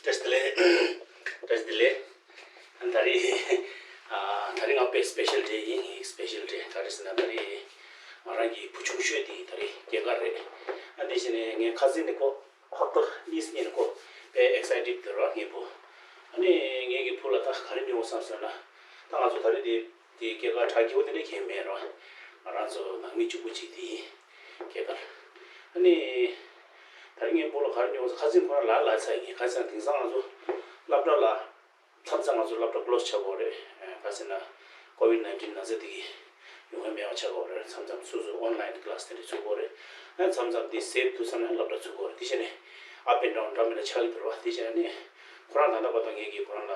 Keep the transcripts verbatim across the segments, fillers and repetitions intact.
བཀྲ་ཤིས་བདེ་ལེགས། བཀྲ་ཤིས་བདེ་ལེགས། ཨ་ད་རེས་ཨ་ད་རེས་ང་དཔེ་སི་པེ་ཤལ་ཌེ་ཡིན། ངའི་སི་པེ་ཤལ་ཌེ་ག་རེ་ཟེར་ན། ད་རེས་ང་རང་གི་བུ་ཆུང་ཤོས་དེ་ད་རེས་སྐྱེས་སྐར་རེད། ཨ་དེ་བཞིན་ངའི་ཁ་སང་ནས་ཁོ་ལྷག་པར་གཉིས་ཉིན་ཁོ་དཔེ་ཨེག་སའི་ཊེཌ་འདུག་ར། ངའི་བུ། ཨ་ནི་ངེད་ཀྱི་བུ་ལ་ད་ག་རེ་ཉོ་དགོས་བསམ་སོང་ན། ད་ང་ཚོ་ད་རེས་དེ་དེ་སྐྱེས་སྐར་གྲ་རྒྱས་པོ་དེ་འདྲ་གང་ཡང་མེད་ར། ང་རང་ཚོ་ནང་མི་གཅིག་པུ་གཅིག་དེ་ཡིན། སྐྱེས་སྐར། ཨ་ནི་ད་རེས་ངའི་བུ་ལ་ག་རེ་ཉོ་དགོས་ཟེར། ཁ་སང་ཁོ་རང་ལ་ལབ་ཚར་ཡིན། ཁ་སང་དེང་སང་ང་ཚོ་སློབ་གྲྭ་ལ་མཚམས་མཚམས་ང་ཚོ་སློབ་གྲྭ་ཀློ་སི་ཆགས་ཀྱི་ཡོད་རེད། ཨ་ག་རེ་ཟེར་ན་ཀོ་ཝིཌ་ནའིན་ཊིན་ན་ཚ་དེ་གི་ཡོང་ཡ་མེད་པ་ཆགས་ཀྱི་ཡོད་རེད། མཚམས་མཚམས་སོ་སོའི་ཨོན་ལའིན་ཀི་ལ་སི་དེ་འདྲ་ཚུགས་ཀྱི་ཡོད་རེད། ཨ་མཚམས་མཚམས་དེ་སེབ་ཐུབ་ཙམ་ནས་སློབ་གྲྭ་ཚུགས་ཀྱི་ཡོད་རེད། དེ་བྱས་ནས་ཨབ་ཨེན་ཌའུན་འདྲ་མི་འདྲ་ཆགས་ཀྱི་འདུག་ར། དེ་བྱས་ནས་ཁོ་རང་ད་ལྟ་བར་དུ་ངེད་ཀྱིས་ཁོ་རང་ལ་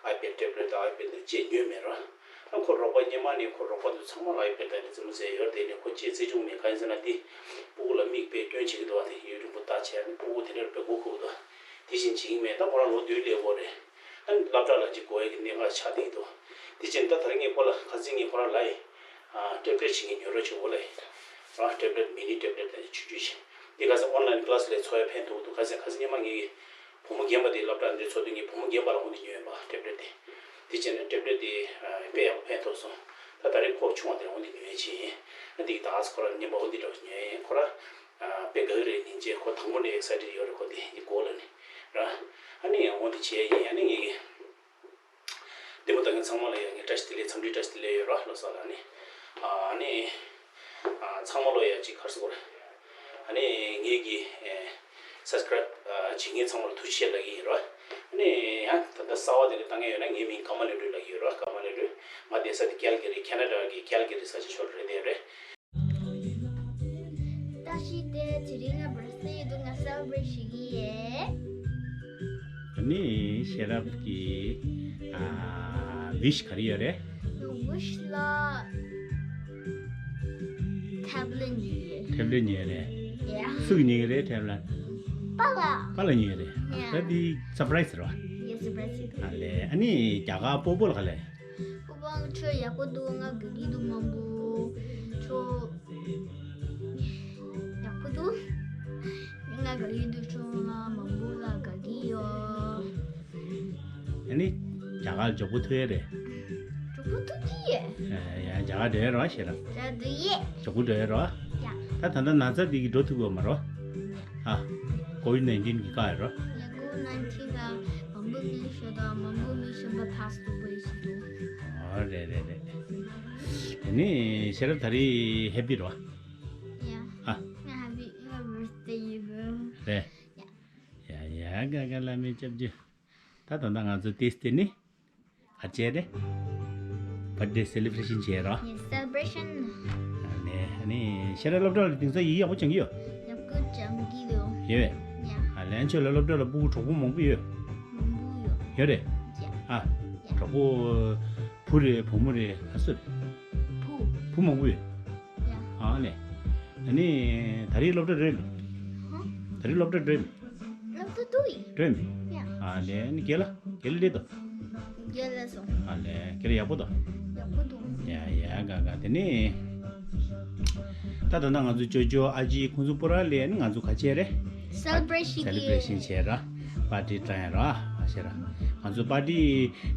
ཨའི་པེཌ་ཊེབ་ལེཊ་དང་ཨའི་པེཌ་དེ་ཅིག་ཉོས་མེད་ར། ཨ་ཁོ་རོགས་པ་སྔོན་མ་ནས་ཁོ་རོགས་པ་དེ་ཚང་མ་ལ་ཨའི་པེཌ་དང་དེ་རྩེད་མོ་རྩེ་ཡོད་རེད། དེ་ནས་ཁོ་ཅིག་རྩེ་བཅུག་མེད། གང་ཡིན་ཟེར་ན་དེ་སྤུ་གུ་ལ་མིག་དཔེ་སྐྱོན་བྱེད་ཀྱི་འདུག་བ། དེ་ཡུན་རིང་པོ་ལྟ་བྱས་ནས་སྤུ་གུ་དེ་འདྲར་དཔེ་མགོ་འཁོར་གྱི་འདུག་དེ་བཞིན་བྱེད་ཀྱི་མེད། ད་ཁོ་རང་ལོ་བདུན་སླེབས་ཡོད་རེད། ཨ་ནི་སློབ་གྲྭ་ལ་ཅིག་འགྲོ་ཡ་གི་གནད་འགག་ཆགས་བསྡད་ཀྱི་འདུག་དེ་བྱས་ནས་ད་ད་རེས་ངས་ཁོ་ལ་ཁ་སང་ངས་ཁོ་རང་ལབ་ཡིན། ཨ་ཊེབ་ལེཊ་ཅིག་ངས་ཉོ་རོགས་བྱེད་འོ་ལབ་ཡིན། ར་ཊེབ་ལེཊ་མི་ནི་ཊེབ་ལེཊ་དང་ཆུང་ཆུང་ཞིག་འདི་ཁ་སང་ཨོན་ལའིན་ཀི་ལ་སི་ལ་འཚོགས་ཡ་ཕན་ཐོགས་འདུག་ཁ་སང་ཁ་སང་སྔོན་མ་ངའི་བུ་མོ་རྒན་པ་དེ་སློབ་གྲྭ་འདི་འཚོགས་དུས་ངའི་བུ་མོ་རྒན་པ་ལ་འོ་འདི་ཉོས་ཡིན་པ། ཊེབ་ལེཊ་དེ། དེ་བྱས་ནས་ཊེབ་ལེཊ་དེ་ཨ་དཔེ་ཡག་པོ་ཕན་ཐོགས་སོང་། ད་ད་རེས་ཁོ་ཆུང་བ་དེ་འོ་འདི་ཉོ་ཡ་བྱས་ཡིན། ཨ་འདི་གི་ད་ཁོ་རང་རྔན་པ་འོ་འདི་འདྲ་བོ་ཉོ་ཡ་ཡིན། ཁོ་རང་ཨ་དཔེ་དགའ་གི་རེད། སྙིང་རྗེ། ཁོ་དང་པོ་ནས་ཨེག་སའི་ཊེཌ་ཡོད་རེད། ཁོ་དེ་འདི་མགོ་ལ་ནི་ར། ཨ་ནི་འོ་འདི་བྱས་ཡིན། ཨ་ནི་ངས་ཀྱི་ལྟད་མོ་ལྟ་མཁན་ཚང་མ་ལ་ཡང་ངས་བཀྲ་ཤིས་བདེ་ལེགས། འཚམས་འདྲི་བཀྲ་ཤིས་བདེ་ལེགས་ཡོད་ར། ལོ་གསར་ལ་ནི། ཨ་ནི། ཨ་ཚང་མ་ལོ་ཡ་ཅིག་ག་རེ་ཟེར་དགོས་རེད། ཨ་ནི་ངེད་ཀྱི་ཨེ་སབ་སི་ཀ་རའིབ་ཨ་བྱེད་མཁན་ཚང་མ་ལ་ཐུགས་རྗེ་ཆེ་ལབ་ཀྱི་ཡིན་ར། ཨ་ནི་ཡང་ད་ལྟ་གསར་པ་དེ་འདྲ་ལྟ་མཁན་ཡོད་ན་ངའི་མིང་ཀརྨ་ལེགས་སྒྲོན་ལབ་ཀྱི་ཡོད་ར། ཀརྨ་ལེགས་སྒྲོན། ང་བསྡད་ས་དེ་ཀལ་ག་རི། ཁེ་ན་ཌ་གི་ཀལ་ག་རི་ས་ཆ་ཕྱོགས་ལ་རེད། དེ་རེད། བཀྲ་ཤིས་བདེ་ལེགས། དེ་རིང་ང་བར་ཐི་ཌེ་ཡིན་འདུག་ང་སེ་ལེབ་རེཊ་བྱེད་ཀྱི་ཡོད། ཨ་ནི་ཤེས་རབ་ཀྱི་ཨ་ཝིཤ་ག་རེ་ཡོད་རེད། ཝིཤ་ལ་ཐེབ་ལེཊ་ཉོ་ཡོད། ཐེབ་ལེཊ་ཉོས་རེད། ཡ། སུ་གིས་ཉོས་རེད་ཐེབ་ལེཊ། པཱ་ལགས། པཱ་ལགས་ཉོས་རེད། ཡ། ད་འདི་སར་པ་རའི་ཛི་རེད་བ། ཡ་སར་པ་རའི་ཛི་རེད། ཨ་ལས། ཨ་ནི་རྒྱ་གར་སྤོ་བོ་ལ་ག་ལས། སྤོ་བོ་ཁྱོད་ཡག་པོ་འདུག་ང་དགའ་གི་འདུག་མང་པོ། ཁྱོད་ཡག་པོ་འདུག་ང་དགའ་གི་འདུག་ཁྱོད་ང་མང་པོ་ལ་དགའ་གི་ཡོད། ཨ་ནི་རྒྱ་གར་མགྱོགས་པོ་ཐུག་ཡས་རེད། མགྱོགས་པོ་ཐུག་གི་ཡོད། ཡ་ཡ། རྒྱ་གར་འགྲོ་ཡས་རེད་བ། ཤེས་རབ། རྒྱ་འགྲོ་ཡས། མགྱོགས་པོ་འགྲོ་ཡས་རེད་བ། ཡ། ད་ད་ལྟ་ན་ཚ་འདི་གིས་འགྲོ་ཐུབ་ཡོད་མ་རེད་བ། ཨ། ཀོ་ཝིཌ་ནའིན་ཊིན་གྱི་བཀག་ཡོད་རེད་བ། ཡ། ཀོ་ཝིཌ་ནའིན་ཊིན་ལ་མང་པོ་མི་ཤི་དང་མང་པོ་མི་གཞན་པ་ཕར་སུ་བོ་ཡི་ཤི་འདུག་ཨོ་རེད་རེད་རེད། དེ་ནི་ཤེས་རབ་ད་རེས་ཧེ་པི་རེད་བ། ཡ། ཨ། ང་ཧེ་པི། ང་བར་ཐི་ཌེ་ཡིན་པ། རེད། ཡ། ཡ་ཡ། ག་ག་ལ་མི་སྐྱབས་རྗེ། ད་ད་ལྟ་ང་ཚོ་ཏིས་ཏེ་ནི་ག་བྱས་རེད། བར་ཐི་ཌེ་སེ་ལེབ་རེ་ཤན་བྱས་རོ། ཡེ་སེ་ལེབ་རེ་ཤན། ཨ་ནི་ཨ་ནི་ཤེས་རབ་སློབ་གྲྭ་ལ་དེང་སང་ཡིག་ཡག་པོ་སྦྱང་གི་ཡོད། ཡག་པོ་སྦྱང་གི་ཡོད། ཡོད་པས། ཡ། ཨ་ལན་ཆོས་ལ་སློབ་གྲྭ་ལ་སྤུ་གུ་གྲོགས་པོ་མང་པོ་ཡོད། མང་པོ་ཡོད། ཡོད་རེད། ཡ། ཨ། ཡ། གྲོགས་པོ་བུ་རེད་བུ་མོ་རེད་ག་ཚོད་རེད། བུ། བུ་མང་པོ་ཡོད། ཡ། ཨ་ནི། ཨ་ནི་ད་རེས་སློབ་གྲྭ་རེད། ཧ། ད་རེས་སློབ་གྲྭ་རེད། སློབ་གྲྭ་འདུག་ཡིན། སྒྲོལ་མི། ཡ། ཨ་ལས་ནི་རྒན་ལགས། རྒན་ལགས་སླེབས་དང་། རྒན་ལགས་སོང་། ཨ་ལས་རྒན་ལགས་ཡག་པོ་དང་། ཡག་པོ་འདུག་ཡ་ཡ་ག་ག་དེ་ནི། ད་ད་ལྟ་ང་ཚོ་ཅོ་ཅོ་ཨ་ཅེ་ཁོང་ཚོ་པུ་ར་ལས་ནི་ང་ཚོ་ག་བྱས་རེད། སེ་ལེབ་རེ་ཤན་སེ་ལེབ་རེ་ཤན་བྱས་ར། པར་ཊི་བཏང་ཡ་ར། ཨ་ཤེས་ར། ང་ཚོ་པར་ཊི་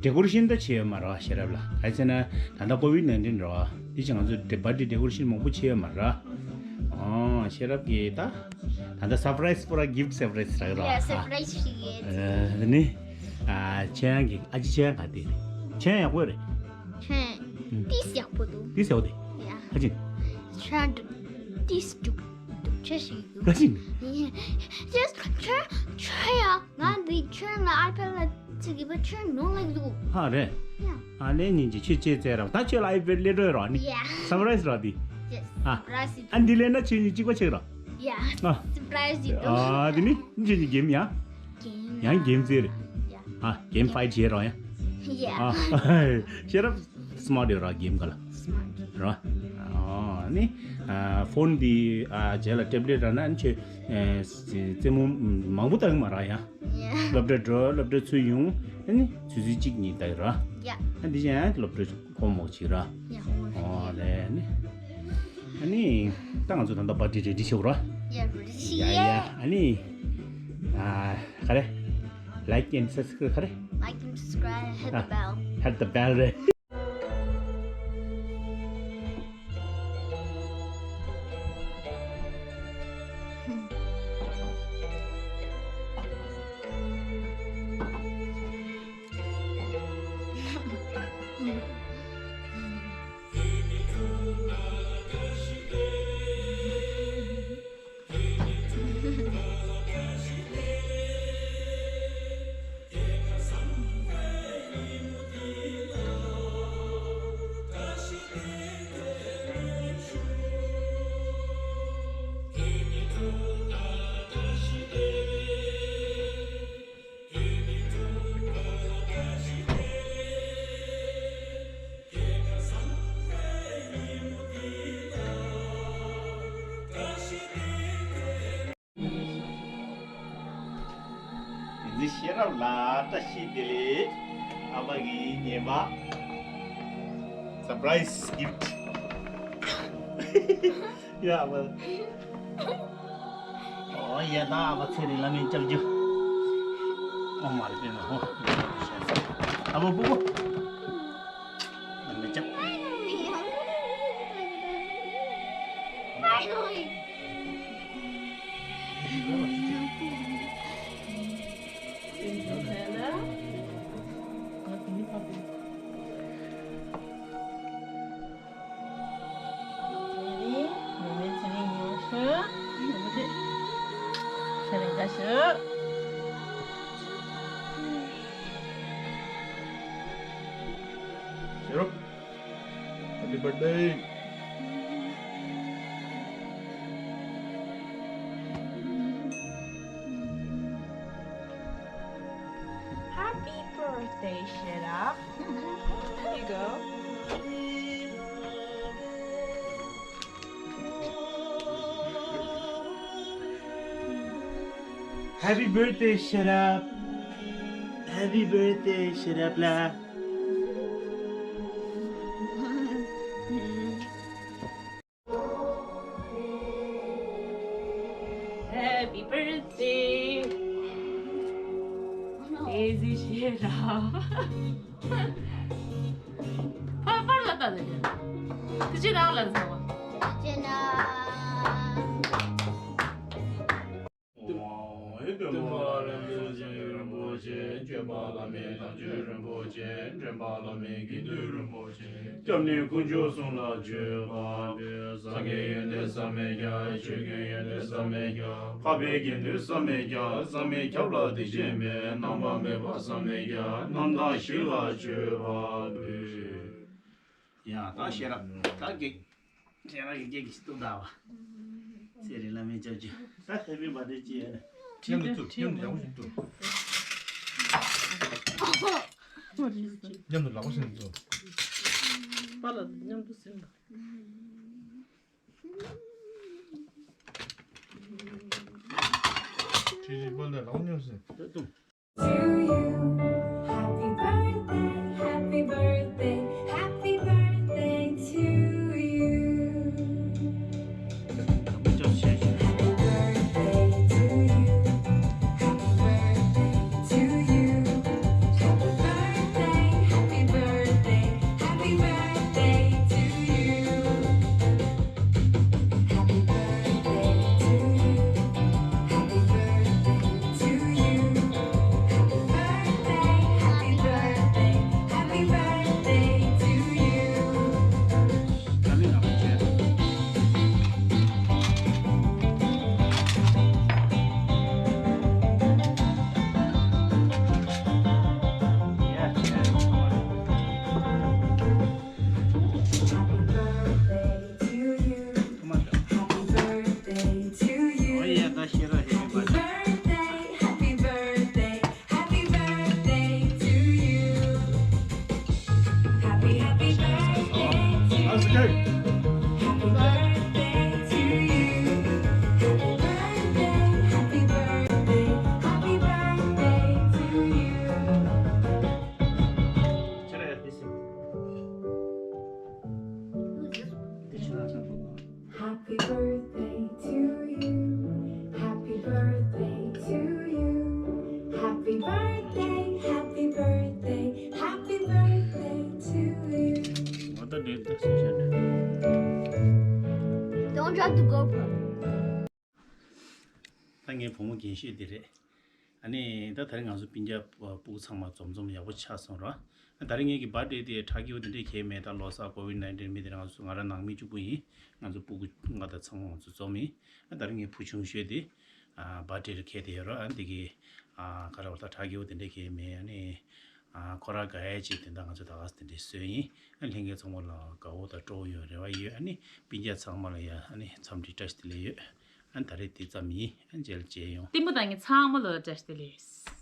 ཌེ་ཀོ་རེ་ཤན་ད་བྱས་ཡོད་མ་རེད་བ་ཤེས་རབ་ལ། ག་རེ་ཟེར་ན་ད་ལྟ་ཀོ་ཝིཌ་ནའིན་ཊིན་རེད་བ། དེ་བཞིན་ང་ཚོ་པར་ཊི་ཌེ་ཀོ་རེ་ཤན་མང་པོ་བྱས་ཡོད་མ་རེད་བ། ཨོ་ཤེས་རབ་ཀྱིས་ད། ད་ལྟ་སར་པ་རའི་ཛི་པོ་ར་གིཕ་ཊི་སར་པ་རའི་ཛི་རག་རོགས། ཡ་སར་པ་རའི་ཛི་ཞིག་ཡོད། ཨ་ནི། ཨ་ཆེ་ཡང་གི་ཨ་ཅེ་ཆེ་ཡང་ག་དེ་རེད། ཆེ་ཡང་ཡག་པོ་རེད། ཆེ་ཡང་ཏིས་ཡག་པོ་འདུག་ཏིས་ཡག་པོ་དེ། ཡ། ཨ་ཅེ། ཆེ་ཡང་ཏིས་འདུག་འདུག་ཆེ་ཞིག་འདུག་ཨ་ཅེ། ཡ་ཡ་ཆེ་ཆེ་ཡང་ང་འདི་ཆེ་ཡང་ལ་ཨའི་པེ་ཌི་ལ་ཅིག་གི་བ་ཆེ་ཡང་ནོར་ལ་འདུག་ཧ་རེད། ཡ། ཨ་ལས་ཉིན་གྱི་ཆུ་ཆེ་ཚེ་རབ་ད་ཁྱོད་ལ་ཨའི་པེ་ཌི་སླེབས་འགྲོ་ཡོད་རོགས་ནི། ཡ། སར་པ་རའི་ཛི་རོགས་འདི། ཡ། ཨ། སར་པ་རའི་ཛི་ཨ་འདི་སླེབས་ན་ཁྱོད་གཉིས་གཅིག་པ་ཆགས་རོགས། ཡ། ཨ། སར་པ་རའི་ཛི་འདུག་ཨ་འདི་ནི་ཁྱོད་གཉིས་གེམ་ཡ། གེམ་ཡ། ཡང་གེམ་རྩེ་རེད། ཡ། ཨ་གེམ་ཕའི་ཊི་བྱེད་རོགས་ཡ། ཡ། ཨ། ཤེས་རབ་སི་མ་ཊི་ཡོད་རོགས་གེམ་ག་ལ། སི་མ་ཊི་རོགས། ཨ་ནི། ཨ་ཕོན་འདི་ཨ་རྗེས་ལ་ཊེབ་ལེཊ་རག་ན་ཨ་ནི་ཁྱོད་ཨ་རྩེད་མོ་མང་པོ་ལྟ་གི་མ་རེད་ཡ། ཡ། སློབ་གྲྭ་འགྲོ་སློབ་གྲྭ་ཚུར་ཡོང་ཨ་ནི་ཆུ་ཚོད་གཅིག་གཉིས་ལྟ་གི་ར། ཡ། ཨ་འདི་བཞིན་ཡང་སློབ་གྲྭ་ཁོ་མོ་ཅིག་ར། ཡ་ཧོ། ཨོ་ལེ་ནི། ཨ་ནི་ད་ང་ཚོ་ད་ལྟ་པར་ཊི་རེ་ཌི་བྱེད་དགོས་ར། ཡ་རེ་ཌི་ཡ་ཡ། ཡ། ཨ་ནི། ཨ་ག་རེ། ཡིན་ས་ཟིག་ག་རེ། Like and subscribe, hit the bell. Hit the bell རེད། བསྟན་འཛིན་ཤེས་རབ་ལགས་བཀྲ་ཤིས་བདེ་ལེགས། ཨ་མ་གི་ཉེས་པ། Surprise gift. ཡ་ཨ་མ། ཨོ་ཡ་ད་ཨ་མ་ཚེ་རིང་བླ་མའི་སྐྱབས་རྗེ། ཨོ་མ་རེ་པེ་ན་ཧོ། ཨ་མ་པོ་པོ། བླ་མའི་སྐྱབས། ཤེས་རབ། Happy birthday. Happy birthday, ཤེས་རབ། Here you go. Happy birthday, ཤེས་རབ། Happy birthday, ཤེས་རབ་ལགས། Happy birthday, བསྟན་འཛིན་ཤེས་རབ། པར་པར་ལ་ལྟ་ལ་ཉན། དེ་ཅི་རང་ལ་ཟེར་བ། ཅི་ན། སྟོན་པ་བླ་མེད་རིན་པོ་ཆེ། སྐྱོབ་པ་བླ་མེད་དལ་འབྱོར་རིན་པོ་ཆེ། འདྲེན་པ་བླ་མེད་དགེ་འདུན་རིན་པོ་ཆེ། སྐྱབས་གནས་དཀོན་མཆོག་གསུམ་ལ་མཆོད་པ་འབུལ། སངས་རྒྱས་ཡོན་ཏན་བསམ་མེད་རྒྱ། ཆོས་ཀུན་ཡོན་ཏན་བསམ་མེད་རྒྱ། འཕགས་པའི་དགེ་འདུན་བསམ་མེད་རྒྱ། བསམ་མེད་ཁྱབ་ལ་སྡིག་ཅན་མེད། རྣམ་པར་སྨིན་པ་བསམ་མེད་རྒྱ། རྣམ་དག་བཞི་ལ་མཆོད་པ་འབུལ། ཡ་ད་ཤེས་རབ་ད་གེགས། ཁྱེད་རང་གི་སྐད་ཀྱིས་ཤི་ཏོག་ད་བ། ཚེ་རིང་བླ་མའི་སྐྱབས་ཀྱིས། ད་ཧེ་པི་བར་ཐི་ཌེ་ཅི་ཡ་ན། མཉམ་དུ་ཐུག་མཉམ་དུ་ཡག་པོ་ཞིག་ཐུག་མཉམ་དུ་ལག་པ་ཞིག་ཐུག་པཱ་ལགས་མཉམ་དུ་ཟིན་ལ། ཁྲི་ཁྲི་པཱ་ལགས་ལག་པ་མཉམ་ཟིན། To you. Happy birthday, happy birthday, happy birthday to you. Happy birthday to you. Happy birthday to you. Happy birthday, happy birthday, happy birthday to you. Happy birthday to you. Happy birthday to you. Happy birthday. Grab the GoPro. ད་ངའི་བུ་མོ་རྒན་ཤོས་འདི་རེད། ཨ་ནི་ད་ད་རེས་ང་ཚོ་སྤུན་ཀྱག་སྤུ་གུ་ཚང་མ་འཛོམས་འཛོམས་ཡག་པོ་ཆགས་སོང་ར། ད་རེས་ངེད་ཀྱི་བར་ཌེ་དེ་གྲ་རྒྱས་པོ་དེ་འདྲས་གས་མེད། ད་ལོ་གསར་ཀོ་ཝིད་ནའིན་ཊིན་མེད་དེ་ང་ཚོ་ང་རང་ནང་མི་གཅིག་པུ་ཡིན། ང་ཚོ་སྤུ་གུ་ལྔ་དང་ཚང་མ་ང་ཚོ་འཛོམས་ཡིན། ད་རེས་ངའི་བུ་ཆུང་ཤོས་དེ་བར་ཌེ་རུ་གས་དེ་ཡོད་ར། ཨ་འདི་གི་ག་རེ་བ་ད་གྲ་རྒྱས་པོ་དེ་འདྲས་གས་མེད། ཨ་ནི་ཁོ་རང་དགའ་ཡ་ཅིག་དེ་འདྲ་ང་ཚོ་ད་ག་ས་དེ་འདྲས་བཟོས་ཡིན། ཨ་ལྷན་རྒྱས་ཚང་མ་ལ་དགའ་བོ་དང་སྤྲོ་བོ་ཡོང་རེ་བ་ཡོད། ཨ་ནི་སྤུན་ཀྱག་ཚང་མ་ལ་ཡ་ཨ་ནི་འཚམས་འདྲི་བཀྲ་ཤིས་བདེ་ལེགས་ཡོད། ཨ་ད་རེས་དེ་ཙམ་ཡིན། ཨ་མཇལ་མཇལ་ཡོང་། ལྟད་མོ་ལྟ་མཁན་ཚང་མ་ལ་བཀྲ་ཤིས་བདེ་ལེགས།